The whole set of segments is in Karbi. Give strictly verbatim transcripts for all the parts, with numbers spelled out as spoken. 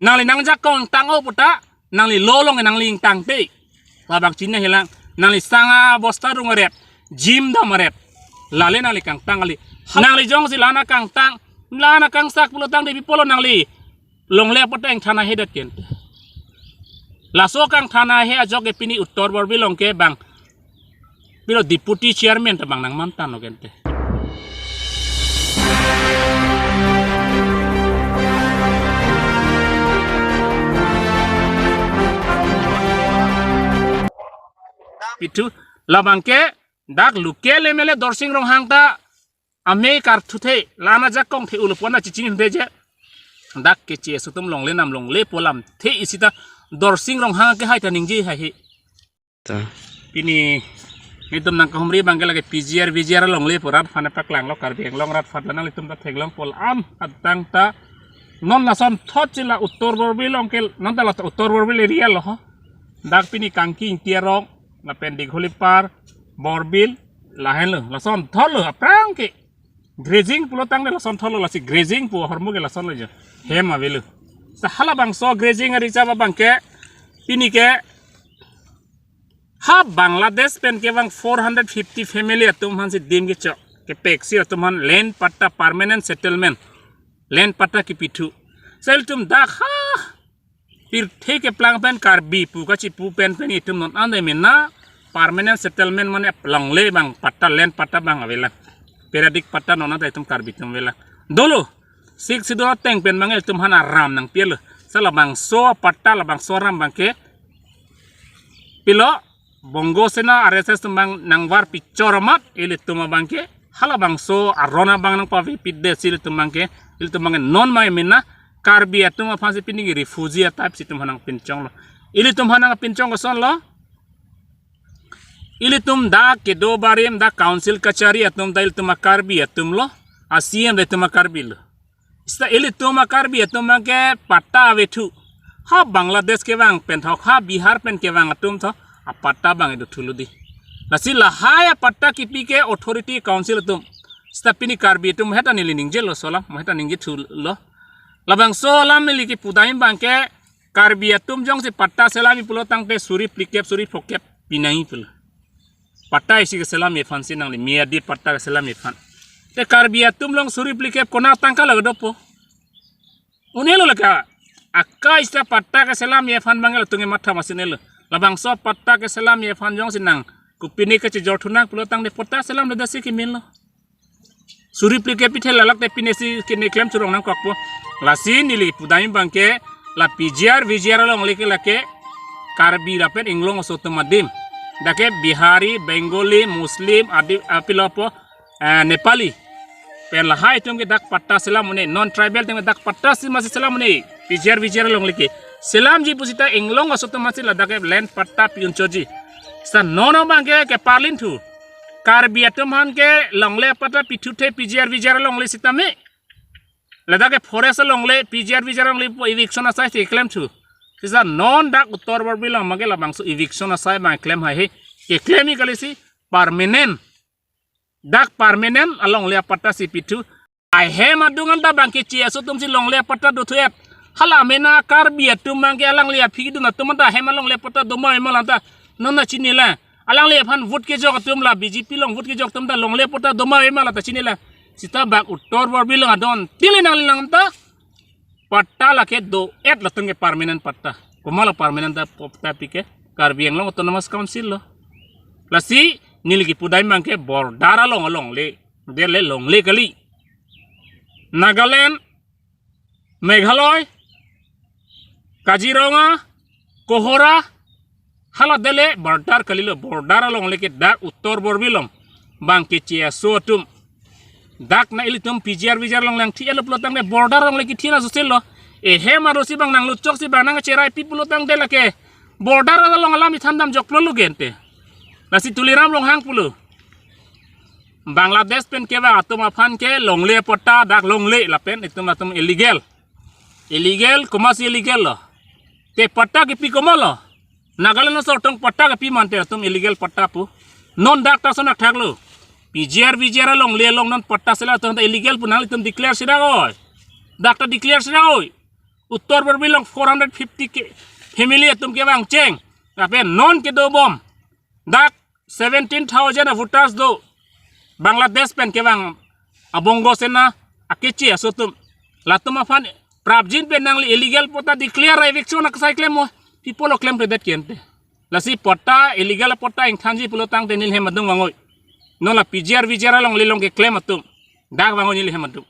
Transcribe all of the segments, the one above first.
Nangli nangjakong tang-o puta, nangli lo along nangli ingtangte. Labang chini hilang, nangli sanga bosta rung aret, jim dam aret. Lale nangli kangtang kali. Nangli jongsi la-an akangtang, la-an akangsak pulotangte pi apotlo nangli longle apatta ingthan ahe det kente. Laso kangthan ahe ajok ke pini Uttar Borbil along ke bang pilo deputy chairman ta bang nangmantan lo kente. Pithu labang ke dak local M L A Dorsing Ronghang ta amei karthuthe, la-an ajakong the-o lo pu-an ta chichinithe je. Dak ke K C S atum longle nam longle pu alamthe isi ta Dorsing Ronghang ke hai ta ningje hai he. Ta. Pini nelitum nangkahumri abang ke lake P G R, V G R longle pu rat aphan paklang lo, Karbi Anglong rat aphan, la nanglitum ta theklong pu alam atang ta non lasonthot si la Uttar Borbil along ke, non ta la Uttar Borbil area lo ho. Dak pini Kangki Ingti arong, lapen Digholi Par, Borbil, lahenlo, lasonthot lo, aphrang ke grazing pulotangte lasonthot lo, lasi grazing pu ahormu ke lasonlo jo. Hem avelo. Sa halabangso grazing ari chaba abang ke, pini ke, ha Bangladesh pen kevang four hundred fifty family atum aphansi dim kechok, kepeksi atum aphan land patta permanent settlement, land patta kipithu. Sa ilitum dak ha pirthe keplang pen Karbi pu kachipu pen pen itum non ande mena permanent settlement mane longle abang patta, land patta abang avelang. Periodic patta non ande itum Karbi atum avelang. Dolo, Sixth Schedule ateng pen abang ilitum aphan aram nangpilo. Sa labangso patta, labangso aram abang ke pilo Bongo Sena R S S atum abang nangvar pichor amat ilitum abang ke halabangso aron abang nangpavepitdet si ilitum abang ke, ilitum abang ke non mai mena Karbi atum aphansi pini ke refugee a-type si itum aphan nangpinchonglo. Ilitum aphan nangpinchong kosonlo. Ilitum dak kedo barim dak council kachari atum ta ilitum a-Karbi atum lo, a-C M ta itum a-Karbi lo. Seta ilitum a-Karbi atum abang ke patta avethu. Ha Bangladesh kevang pen thok, ha Bihar pen kevang atum thok, apatta abang idu thulo di. Lasi lahai apatta kipi ke authority council atum. Seta pini Karbi atum heta neli ningjelo solam, heta ningjethulo. Labangso alam neli kipudam abang ke Karbi atum jongsi patta selamji pulotangte suri phlikep, suri phokep pinangji pulo. Patta isi keselamji aphansi nangli, miyadi patta keselamji aphan. Te Karbi atum along suri phlikep kona tangka lake dopo. Un'elo lake. Akai seta patta keselamji aphan abang latum ke matha masin-elo. Labangso patta keselamji aphan jongsi nang kopine kachejor thunang pulotangte patta selamledet si keminlo. Suri phlikep pithe lalak te pinesi kene klem churong nangkokpo. Lasi neli pudam abang ke la P G R, V G R alongle ke lake Karbi lapen inglong aso atum adim. Dak ke Bihari, Bengali, Muslim, Adi, apilo po, eh, Nepali. Pen lahai atum ke dak patta selam un-e, non tribal atum ke dak patta si masi selam un-e. P G R, V G R alongle ke selamji pusita inglong aso atum masi ladak ke land patta pi-un chotji. Sa non abang ke keparlin thu. Karbi atum aphan ke longle patta pithuthe P G R V G R longle sitame. Ladak ke forest longle P G R V G R longle po eviction asai si klem thu. Sisa non dak Uttar Borbil along abang ke labangso eviction asai abang klem hai he. Keklemji kali si permanent. Dak permanent alongle apatta si pithu. Ahem adung anta abang ke K C S atum si longle apatta dothu-et. Hala mena Karbi atum abang ke alangli aphi dun atum anta ahem alongle apatta doma ema lanta. Non ta chinila. Alangli aphan vote kejok atum la B J P along vote kejok atum ta longle apatta doma ema lanta chinila. Seta bak Uttar Borbil along adon. Tili nangli nang anta. Patta lake do-et latum ke permanent patta. Komatlo permanent ta patta pi ke Karbi Anglong Autonomous Council lo. Lasi neli kipudam abang ke border along alongle. Dele longle kali. Nagaland, Meghalaya, Kaziranga, Kohora, hala dele border kalilo, border alongle ke dak Uttar Borbil along abang ke K C S atum. Dak na ilitum P G R V G R along lang thi-et lo pulotangte border alongle kithi na susil lo. Ehem arosi abang nangluchok si abang nangcheraipi pulotangte lake border along alam ithan damjok pulo lo gente. Lasi Tuliram Ronghang pulo. Bangladesh pen kevang atum aphan ke longle patta dak longle lapen itum atum illegal. Illegal, komatsi illegal lo. Te patta kipi komatlo. Nagaland asor tong patta kipi mante atum illegal patta pu. Non dak ta sonak thaklo. P G R V G R alongle along non patta selam atum ta illegal pu nanglitum declare si dak oi. Dak ta declare si dak oi. Uttar Borbil along four hundred fifty ke family atum kevang cheng. Lapen non kedobom dak seventeen thousand a voters do Bangladesh pen kevang a Bongo Sena a K H A aso atum. Latum aphan prapjin pen nangli illegal patta declare eviction aksai klem mo. Pi apotlo klemkledet ke ante. Lasi patta illegal patta ingthanji pulo tangte neli hem adung vangoi. Non la P G R V G R along lelong keklem atum. Dak vangoi neli hem adung.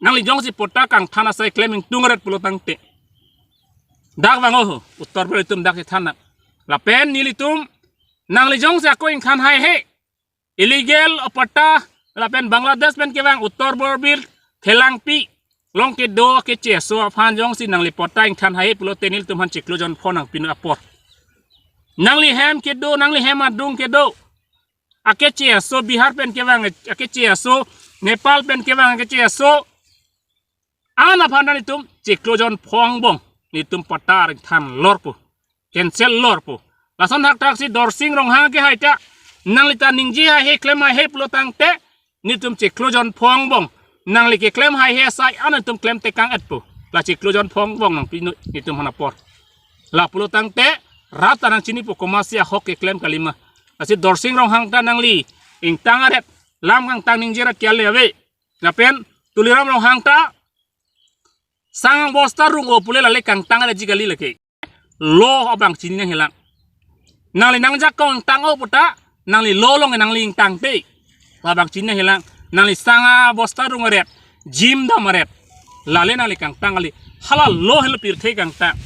Nangli jongsi patta kangthan asai klem ingtung ret pulo tangte. Dak vangoi ho, Uttar Borbil atum dak kethan nang. Lapen nelitum, nangli jongsi ako ingthan haihe. Illegal patta, lapen Bangladesh pen kevang Uttar Borbil, Thelangpi, along kedo K H A aso aphan jongsi nangli patta ingthan haihe pulote nelitum aphan chiklo jon phongo nangpi non apor. Nangli hem kedo, nangli hem adung kedo. A K H A aso Bihar pen kevang, a K H A aso Nepal pen kevang, a K H A aso an aphan nelitum chiklo jon phongo angbong nelitum patta ingthan lorpo, cancel lorpo. Lason thakthak si Dorsing Ronghang ke hai ta, nangli ta ningje haihe klem haihe pulo tangte nelitum chiklo jon phongo angbong nangli keklem haihe asai an nelitum klem tekang etpo. La chiklo jon phongo angbong nangpi non nelitum aphan apor. La pulo tangte rat ta nangchinipo komatsi ahok keklem kalima. Lasi Dorsing Ronghang ta nangli ingtang aret, lam kangtang ningje rat ke ale ave. Lapen Tuliram Ronghang ta sang bosta rung-o pule lale kangtang aret ji kali lake. Law abang chini nangjilang. Nangli nangjakong tang-o puta, nangli law along nangli ingtangte. Labang chini nangjilang, nangli sang bosta rung aret, jim dam aret. Lale nangli kangtang kali. Hala law helo pirthe kangtang.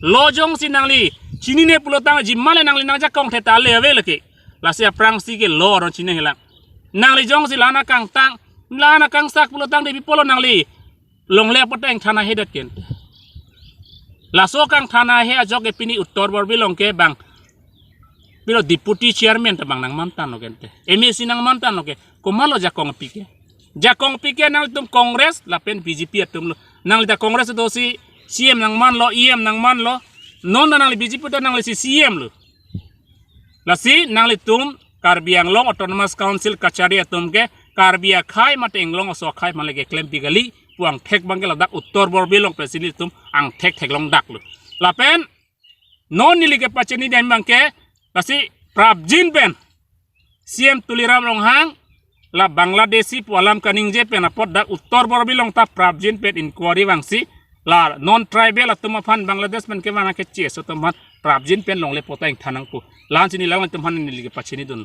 Law jongsi nangli chinine pulo tang jim male nangli nangjakong theta le ave lake. Lasi aphrangsi ke law aron chini nangjilang. Nangli jongsi la-an akangtang, la-an akangsak pulo tangte pi apotlo nangli longle patta ingthan haihedet ke ante. Laso kangthan haihe ajok ke pini Uttar Borbil along ke bang, pilo deputy chairman ta bang nangman tanglo ke ante. M A C nangman tanglo ke. Komatlo jakong pike? Jakong pike nanglitum Congress lapen B J P atumlo. Nangli ta Congress dosi C M nangmanlo, E M nangmanlo. Non ta nangli B J P ta nanglisi C M lo. Lasi nanglitum Karbi Anglong Autonomous Council kachari atum ke Karbi akhei mate Anglong aso akhei male keklempi kali pu angthek abang ke ladak Uttar Borbil along pensi nelitum angthek theklong daklo. Lapen non neli kepachini dam abang ke, lasi prapjin pen C M Tuliram Ronghang la Bangladeshi pu alam kaningje pen apot dak Uttar Borbil along ta prapjin pen inquiry vangsi la non tribal atum aphan Bangladesh pen kevang a K H A aso atum aphan prapjin pen longle patta ingthan nangpo. La-an chini lang atum aphan neli kepachini dun.